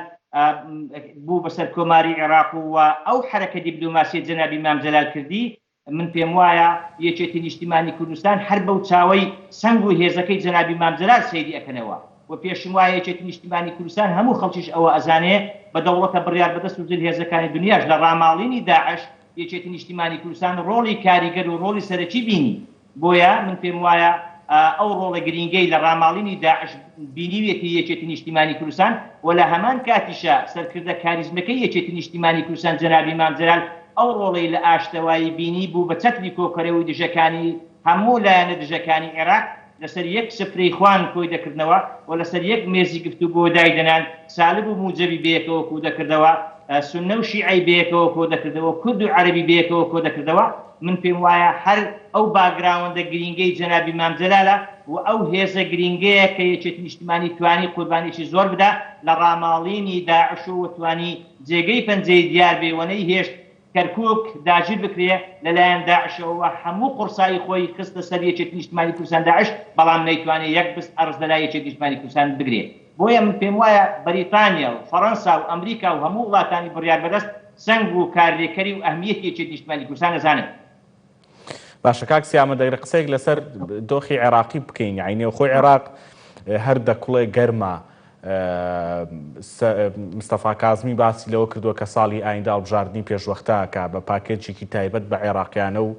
بوو بە سەرکۆماری عێراق و ئەو حەرەکە دیبلۆماسیە جەنابی مام جەلال کردی، من پێموایە یەکێتی نیشتیمانی کوردستان هەر بەو چاوەی سەنگ و هێزەکەی جەنابی مام جەلال سەیری ئەکەنەوە و پێشم وایە یەکێتی نیشتیمانی کوردستان هەموو خەڵکیش ئەوە ئەزانێ بە دەوڵەتە بڕیار بەدەست و زلهێزەکانی دنیاش لە ڕاماڵینی داعش یەکێتی نیشتیمانی کوردستان ڕۆڵی کاریگەر و ڕۆڵی سەرەکی بینی بۆیە من پێم وایە ئەو ڕۆڵە گرینگەی لە ڕاماڵینی داعش بینیویەتی یەکێتی نیشتیمانی کوردستان و لە هەمان کاتیشا سەرکردە کاریزمەکەی یەکێتی نیشتیمانی کوردستان جەنابی مام جەلال ئەو ڕۆڵەی لە ئاشتەوایی بینی بوو بە چەتری کۆکەرەوەی دژەکانی. هەموو لایەنە دژەکانی عێراق لەسەر یەک سفرەی خوان کۆی دەکردنەوە و لەسەر یەک مێزی گفتوگۆ دایدەنان، سالب و موجەبی بەیەکەوە کودەکردەوە، سوننە و شیعەی بەیەکەوە کۆدەکردەوە، کورد و عەرەبی بەیەکەوە کۆدەکردەوە، من پێم وایە هەر ئەو باکگراوەندە گرینگەی جەنابی مام جەلالە و ئەو هێزە گرینگەیە کە یەکێتی نیشتمانی توانی قوربانیی زۆر بدا لە ڕاماڵینی داعش و توانی جێگەی پەنجەی دیار بێ و نەیهێشت کەرکوک داگیر بکرێ لەلایەن داعشەوە و هەموو قوڕسایی خۆی خستە سەر یەکێتی نیشتمانی کوردستان داعش بەڵام نەیتوانێ یەک بست ئەرز لەلای یەکێتی نیشتمانی کوردستان بگرێ بۆیە من پێم وایە بەریتانیا و فەڕەنسا و ئەمریکا و هەموو وڵاتانی بڕیار بەدەست سەنگ و کارلێکەری و ئەهمیەتی یەکێتی نیشتمانی کوردستان ئەزانن. باشە کاک سیامەند ئەگەر قسەیەک لەسەر دۆخی عێراقی بکەین یانی نێوخۆی عێراق هەر دەکوڵێ گەرمە مستەفا کازمی باسی لەوە کردووە کە ساڵی ئایندە هەڵبژاردنی پێشوەختە ئەکا بە پاکێجێکی تایبەت بە عێراقیانە و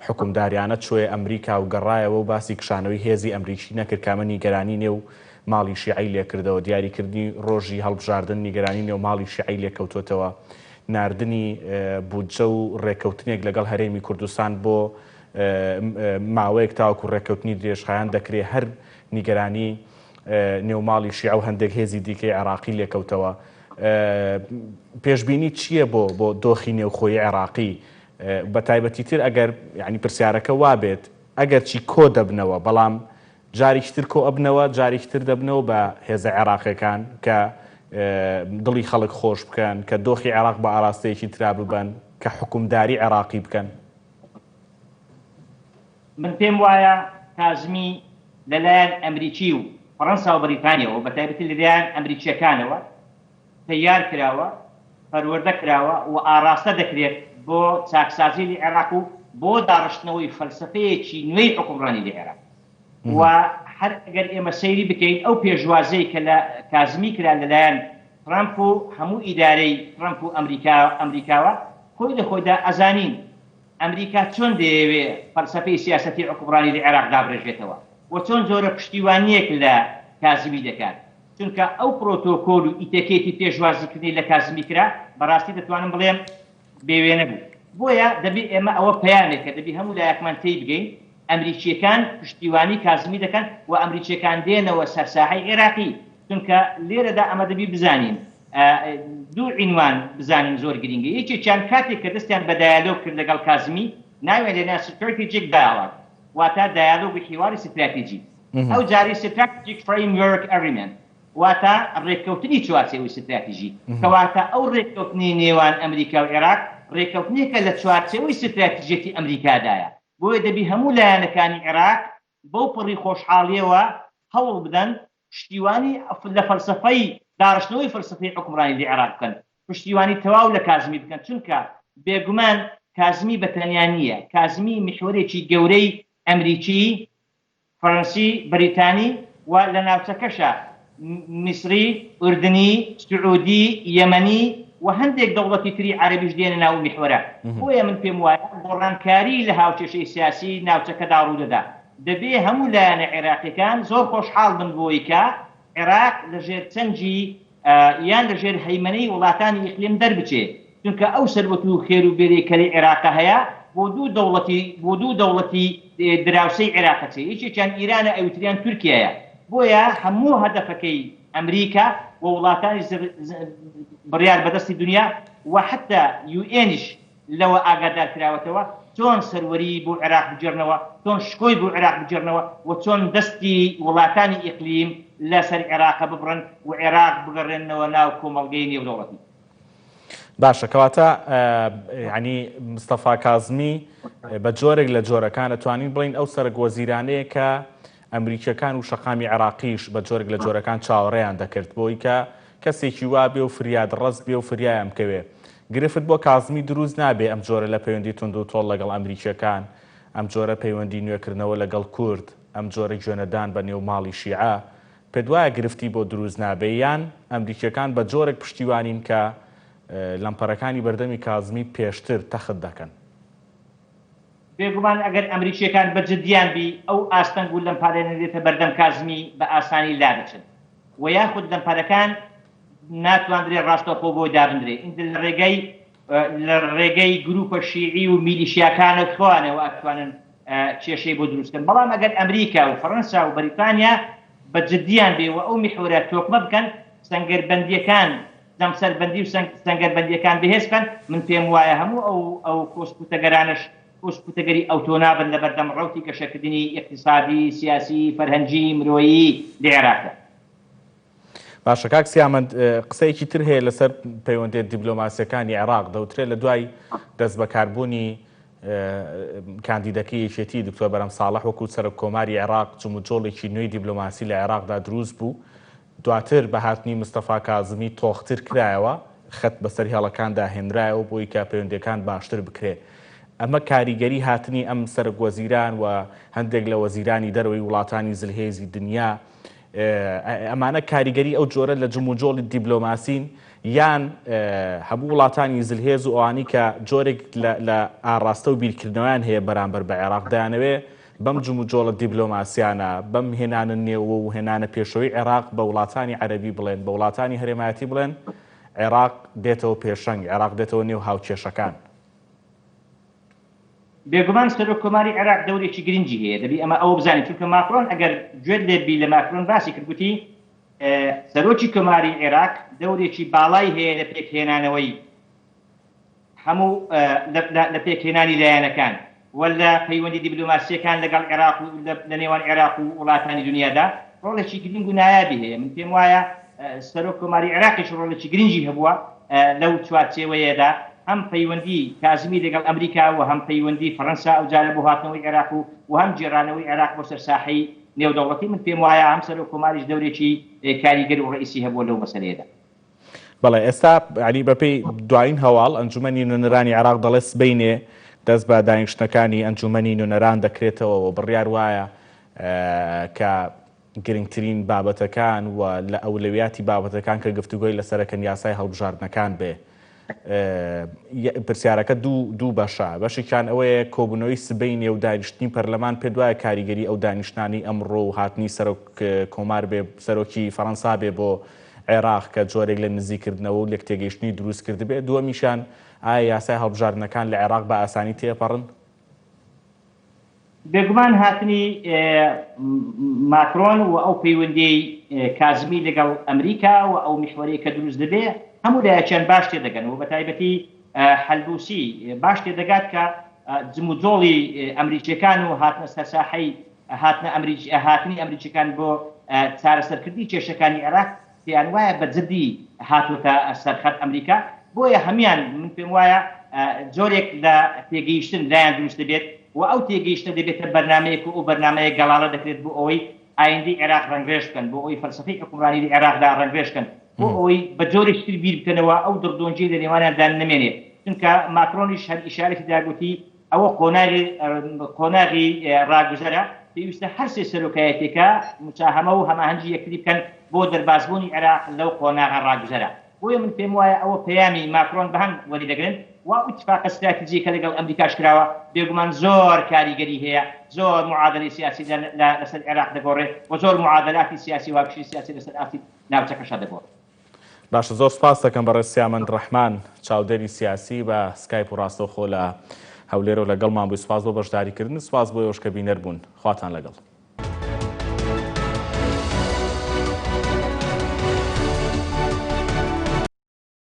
حوکمداریانە چۆیە ئەمریکا و گەڕایەوە و باسی کشانەوەی هێزی ئەمریکی نەکرد کە ئەمە نیگەرانی نێو ماڵی شیعەی لێکردەوە دیاریکردنی ڕۆژی هەڵبژاردن نیگەرانی نێو ماڵی شیعەی لێکەوتووەتەوە ناردنی بودجە و ڕێککەوتنێک لەگەڵ هەرێمی کوردستان بۆ ماوەیەک تاوەکو ڕێککەوتنی درێژخایەن دەکرێ هەر نیگەرانی نێو ماڵی شیعە و هەندێک هێزی دیکەی عێراقی لێکەوتەوە. پێشبینی چییە بۆ بۆ دۆخی نێوخۆیی عێراقی بە تایبەتیتر ئەگەر یانی پرسیارەکە وابێت ئەگەرچی کۆ دەبنەوە بەڵام جارێکی تر کۆ ئەبنەوە جارێکی تر دەبنەوە بە هێزە عێراقیەکان کە دڵی خەڵک خۆش بکەن کە دۆخی عێراق بە ئاراستەیەکی ترا ببەن کە حکومداری عێراقی بکەن. من پێم وایە کازمی لەلایەن ئەمریکی و فەڕەنسا و بەریتانیەوە بەتایبەتی لەلایەن ئەمریکیەکانەوە تەیار کراوە، پەروەردە کراوە و ئاڕاستە دەکرێت بۆ چاکسازی لە عێراق و بۆ داڕشتنەوەی فەلسەفەیەکی نوێی حوکمڕانی لە عێراق و هەر ئەگەر ئێمە سەیری بکەین ئەو پێشوازەی کە لە کازمی کرا لەلایەن ترەمپ و هەموو ئیدارەی ترەمپ و ئەمریکا ئەمریکاوە خۆی لە خۆیدا ئەزانین ئەمریکا چۆن دەیەوێ فەلسەفەی سیاسەتی حوکمڕانی لە عێراق دابڕێژێتەوە و چۆن جۆرە پشتیوانییەک لە کازمی دەکات چونکە ئەو پرۆتۆکۆل و ئیتەکێتی پێشوازیکردنەی لە کازمی کرا بەڕاستی دەتوانم بڵێم بێ وێنە بوو. بۆیە دەبێ ئێمە ئەوە پەیامێکە دەبێ هەموو لایەکمان تێی بگەین ئەمریکییەکان پشتیوانی کازمی دەکەن و ئەمریکییەکان دێنەوە سەر ساحەی عێراقی چونکە لێرەدا ئەمە دەبی بزانین دوو عینوان بزانین زۆر گرینگە یەکێکیان کاتێک کە دەستیان بە دایالۆگ کرد لەگەڵ کازمی ناویان لێنا Strategic Dialogue واتە دایالۆگ و حیواری ستراتیجی ئەو جارەی Strategic Framework Agreement واتە ڕێککەوتنی چوارچێوەی ستراتیژی، کەواتە ئەو ڕێککەوتنەی نێوان ئەمریکا و عێراق ڕێککەوتنێکە لە چوارچێوەی ستراتیژیەتی ئەمریکادایە، بۆیە دەبی هەموو لایەنەکانی عێراق بەو پەڕی خۆشحاڵیەوە هەوڵ بدەن پشتیوانی لە فەلسەفەی داڕشتنەوەی فەلسەفەی حوکمڕانی لە عێراق بکەن، پشتیوانی تەواو لە کازمی بکەن، چونکە بێگومان کازمی بە تەنیا نییە، کازمی میحوەرێکی گەورەی ئەمریکی، فەرەنسی، بەریتانی و لە ناوچەکەشا میسری، ئوردنی، سعودی، یەمەنی و هەندێک دەوڵەتی تری عەرەبیش دێنە ناو میحوەرە. بۆیە من پێم وایە گۆڕانکاری لە هاوکێشەی سیاسی ناوچەکەدا ڕوودەدا. دەبێ هەموو لایەنە عێراقیەکان زۆر خۆشحاڵ بن بۆی کە عێراق لە ژێر چنگی یان لە ژێر هەیمەنەی وڵاتانی ئیقلیم دەربچێ، چونکە ئەو سەروەت و خێر و بێرەی کە لە عێراقا هەیە بۆ دوو دەوڵەتی بۆ دوو دەوڵەتی دراوسێی عێراق ئەچێ، یەکێکیان ئیرانە ئەویتریان تورکیایە، بۆیە هەموو هەدەفەکەی ئەمریکا و وڵاتانی بڕیار بەدەستی دونیا و حەتا یو ئێنیش لەوە ئاگادار کراوەتەوە چۆن سەروەریی بۆ عێراق بگێڕنەوە، چۆن شکۆی بۆ عێراق بگێڕنەوە و چۆن دەستی وڵاتانی ئیقلیم لە سەر عێراق ببڕن و عێراق بگەڕێننەوە ناو کۆمەڵگەی نێودەوڵەتی. باشە کەواتە یانی مستەفا کازمی بە جۆرێک لە جۆرەکان ئەتوانین بڵێین ئەو سەرەک وەزیرانەیە کە ئەمریکیەکان و شەقامی عێراقیش بە جۆرێک لە جۆرەکان چاوەڕێیان دەکرد بۆی کە کەسێکی وا بێ و فریاد ڕەس بێ و فریایان بکەوێ. گرفت بۆ کازمی دروست نابێ ئەم جۆرە لە پەیوەندی توندوتۆڵ لەگەڵ ئەمریکیەکان، ئەم جۆرە پەیوەندی نوێکردنەوە لەگەڵ کورد، ئەم جۆرە گوێنەدان بە نێو ماڵی شیعە، پێت وایە گرفتی بۆ دروست نابێ یان ئەمریکیەکان بە جۆرێک پشتیوانین کە لەمپەرەکانی بەردەمی کازمی پێشتر تەخت دەکەن؟ بێگومان ئەگەر ئەمریکییەکان بە جدیان بی ئەو ئاستەنگ و لەمپارەنە دێتە بەردەم کازمی بە ئاسانی لادەچن و یاخود لەمپەرەکان ناتواندرێ ڕاستەوخۆ بۆی دابندرێ ئینجا لە ڕێگەی لە ڕێگەی گروپە شیعی و میلیشیاکانە خۆیانەوە ئەتوانن. کێشەی بۆ دروست کەن بەڵام ئەگەر ئەمریکا و فەرەنسا و بەریتانیا بە جدیان بێ و ئەو میحوەرە تۆکمە بکەن سەنگەربەندیەکان جەمسەربەندی و سەنگەربەندیەکان بەهێز بکەن من پێم وایە هەموو ئەو ئەو کۆسپ و تەگەرانەش کۆسپ و تەگەری ئەوتۆ نابن لەبەردەم ڕەوتی گەشەکردنی ئیقتیسادی، سیاسی، فەرهەنگی، مرۆیی لە عێراقدا. باشە کاک سیامەند قسەیەکی تر هەیە لەسەر پەیوەندیە دیبلۆماسیەکانی عێراق دەوترێت لە دوای دەستبەکاربوونی کاندیدەکەی یەکێتی دکتۆر بەرەم ساڵح وەکو سەرۆک کۆماری عێراق جموجۆڵێکی نوێی دیبلۆماسی لە عێراقدا دروست بوو دواتر بە هاتنی مستەفا کازمی تۆختر کرایەوە خەت بەسەر هێڵەکاندا هێنرایەوە بۆی کە پەیوەندیەکان باشتر بکرێ ئەمە کاریگەری هاتنی ئەم سەرۆک وەزیران و هەندێک لە وەزیرانی دەرەوەی وڵاتانی زلهێزی دنیا ئەمانە کاریگەری ئەو جۆرە لە جموجۆڵی دیبلۆماسین یان هەموو وڵاتانی زلهێز و ئەوانی کە جۆرێک لە ئاڕاستە و بیرکردنەوەیان هەیە بەرامبەر بە عێراق دەیانەوێ بەم جموجۆڵە دیبلۆماسیانە بەم هێنانە نێوە و هێنانە پێشەوەی عێراق بە وڵاتانی عەرەبی بڵێن بە وڵاتانی هەرێمایەتی بڵێن عێراق دێتەوە پێشەنگ عێراق دێتەوە نێو هاوکێشەکان. بێگومان سەرۆک کۆماری عێراق دەورێکی گرنگی هەیە، دەبی ئەمە ئەوە بزانین، چونکە ماکرۆن ئەگەر گوێت لێ بی لە ماکرۆن باسی کرد گوتی سەرۆکی کۆماری عێراق دەورێکی باڵای هەیە لە پێکهێنانەوەی هەموو لە پێکهێنانی لایەنەکان و لە پەیوەندی دیبلۆماسییەکان لەگەڵ عێراق و لە نێوان عێراق و وڵاتانی دنیادا ڕۆڵێکی گرنگ و نایابی هەیە. من پێم وایە سەرۆک کۆماری عێراقیش ڕۆڵێکی گرنگی هەبووە لەو چوارچێوەیەدا، هەم پەیوەندی کازمی لەگەڵ ئەمریکا و هەم پەیوەندی فەرەنسا ئەوجارە بۆ هاتنەوەی عێراق و و هەم گێڕانەوەی عێراق بۆ سەر ساحەی نێودەوڵەتی، من پێم وایە هەم سەرۆک کۆماریش دەورێکی کاریگەر و ڕەئیسی هەبووە لەو مەسەلەیەدا. بەڵێ ئێستا یانی بەپێی دوایین هەواڵ ئەنجومەنی نوێنەرانی عێراق دەڵێ سبەینێ دەست بە دانیشتنەکانی ئەنجومەنی نوێنەران دەکرێتەوە و بڕیار وایە کە گرنگترین بابەتەکان و لە ئەولەویاتی بابەتەکان کە گفتوگۆی لەسەرەکەن یاسای هەڵبژاردنەکان بێ. پرسیارەکە دوو بەشە، بەشێکیان ئەوەیە کۆبوونەوەی سبەینێ و دانیشتنی پەرلەمان پێت وایە کاریگەری ئەو دانیشتنانەی ئەمڕۆ و هاتنی سەرۆک کۆمار بێ سەرۆکی فەرەنسا بێ بۆ عێراق کە جۆرێک لە نزیکردنەوە و لێکتێگەیشتنی دروست کردبێ، دووەمیشیان ئایا یاسای هەڵبژاردنەکان لە عێراق بە ئاسانی تێپەڕن؟ بێگومان هاتنی ماکرۆن و ئەو پەیوەندیەی کازمی لەگەڵ ئەمریکا و ئەو میحوەرەی کە دروست دەبێ هەموو لایەکیان باش تێدەگەن و بەتایبەتی حەلبوسی باش تێدەگات کە جموجۆڵی ئەمریکیەکان و هاتنە سەرساحەی هاتنە هاتنی ئەمریکیەکان بۆ چارەسەرکردنی کێشەکانی عێراق پێیان وایە بە جدی هاتۆتە سەر خەت ئەمریکا، بۆیە هەموان من پێم وایە جۆرێک لە تێگەیشتن لایان دروست دەبێت و ئەو تێگەیشتنە دەبێتە بەرنامەیەک و ئەو بەرنامەیە گەڵاڵە دەکرێت بۆ ئەوەی ئایندەی عێراق ڕەنگڕێژ بکەن، بۆ ئەوەی فەلسەفەی حوکمڕانی لە عێراقدا ڕەنگڕێژ بکەن، بۆ ئەوەی بە جۆرێکی تر بیر بکەنەوە ئەو دڕدۆنگیەی لە نێوانیاندا نەمێنێت، چونکە ماکرۆنیش هەر ئیشارەتی دا گوتی ئەوە قۆناغی قۆناغی ڕاگوزەرە، پێویستە هەرسێ سەرۆکایەتیەکە موساهەمە و هەماهەنگی یەکتری بکەن بۆ دەربازبوونی عێراق لەو قۆناغە ڕاگوزەرە. بۆیە من پێم وایە ئەوە پەیامی ماکرۆن بە هەند وەریدەگرن و ئەو ئیتفاقە ستراتیجیە کە لەگەڵ ئەمریکاش کراوە بێگومان زۆر کاریگەری هەیە، زۆر موعادەلەی سیاسی لە لەسەر عێراق دەگۆڕێ و زۆر موعادەلاتی سیاسی و هاوکێشەی سیاسی لەسەر ئاستی ناوچەکەشا دەگۆڕێ. باشە زۆر سوپاست دەکەم بەڕێز سیامەند ڕەحمان چاودێری سیاسی بە سکایپ و ڕاستەوخۆ لە هەولێرەوە لەگەڵمان بووی سوپاس بۆ بەشداریکردن سوپاس بۆ ئێوەش کە بینەر بوون خواتان لەگەڵ.